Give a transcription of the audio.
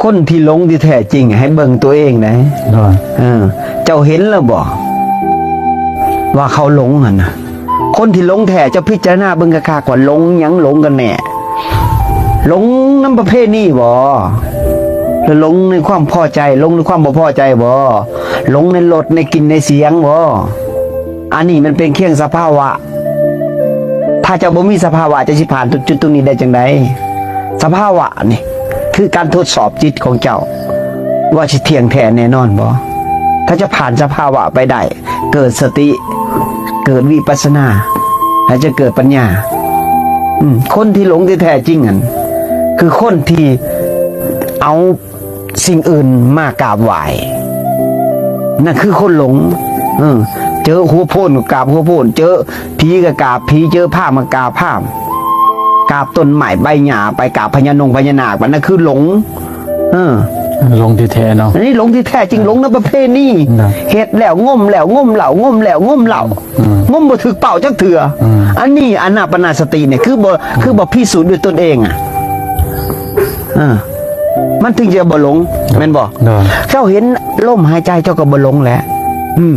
ຄົນທີ່ຫຼົງທີ່ແທ້ຈິງໃຫ້ເບິ່ງຕົວເອງໄດ໋. ໂດຍ. ເອີ ເຈົ້າເຫັນແລ້ວບໍ່ວ່າເຂົາຫຼົງຫັ້ນນະ? ຄົນທີ່ຫຼົງແທ້ ເຈົ້າພິຈາລະນາເບິ່ງຄັກໆ ວ່າຫຼົງຫຍັງ ຫຼົງກັນແນ່? ຫຼົງນຳປະເພນີບໍ? ຫຼືຫຼົງໃນຄວາມພໍໃຈ? ຫຼົງໃນຄວາມບໍ່ພໍໃຈບໍ? ຫຼົງໃນລົດ ໃນກິ່ນ ໃນສຽງບໍ? ອັນນີ້ມັນເປັນພຽງສະພາວະ. ຖ້າເຈົ້າບໍ່ມີສະພາວະ ເຈົ້າຊິຜ່ານຈຸດໆຕົງນີ້ໄດ້ຈັ່ງໃດ? ສະພາວະນີ້ຄືການທົດສອບຈິດຂອງເຈົ້າ ວ່າຊິທ່ຽງແທ້ແນ່ນອນບໍ່? ຖ້າເຈົ້າຜ່ານສະພາວະໄປໄດ້ ເກີດສະຕິ ເກີດວິປັດສະນາ ແລະ ຈະເກີດປັນຍາ. ອືມ ຄົນທີ່ຫຼົງທີ່ແທ້ຈິງນັ້ນ ຄືຄົນທີ່ເອົາ ສິ່ງອື່ນມາກາບໄຫວ້ ນັ້ນຄືຄົນຫຼົງ. ເອີ ເຈີຫົວໂພນກໍກາບຫົວໂພນ, ເຈີຜີກໍກາບຜີ, ເຈີພາມກໍກາບພາມ, ກາບຕົ້ນໄມ້ໃບຫຍ້າໄປ, ກາບພະຍານົງພະຍານາກໄປ, ນັ້ນຄືຫຼົງ. ເອີ ຫຼົງທີ່ແທ້ເນາະ, ອັນນີ້ຫຼົງທີ່ແທ້ຈິງ, ຫຼົງໃນປະເພນີ. ນະ ເຮັດແລ້ວງົມແລ້ວງົມເຫຼົ້າ, ງົມແລ້ວງົມເຫຼົ້າ. ອືມ ງົມບໍ່ຖືກເປົ້າຈັກເທື່ອ. ອືມ ອັນນີ້ອານາປານະສະຕິນີ້ ຄືບໍ່ ອືມ ຄືບໍ່ພິສູດດ້ວຍຕົນເອງອະ. ເອີ ມັນເຖິງຈະບໍ່ຫຼົງ ແມ່ນບໍ່? ໂດຍ. ເຈົ້າເຫັນລົມຫາຍໃຈ ເຈົ້າກໍບໍ່ຫຼົງແຫຼະ. ອືມ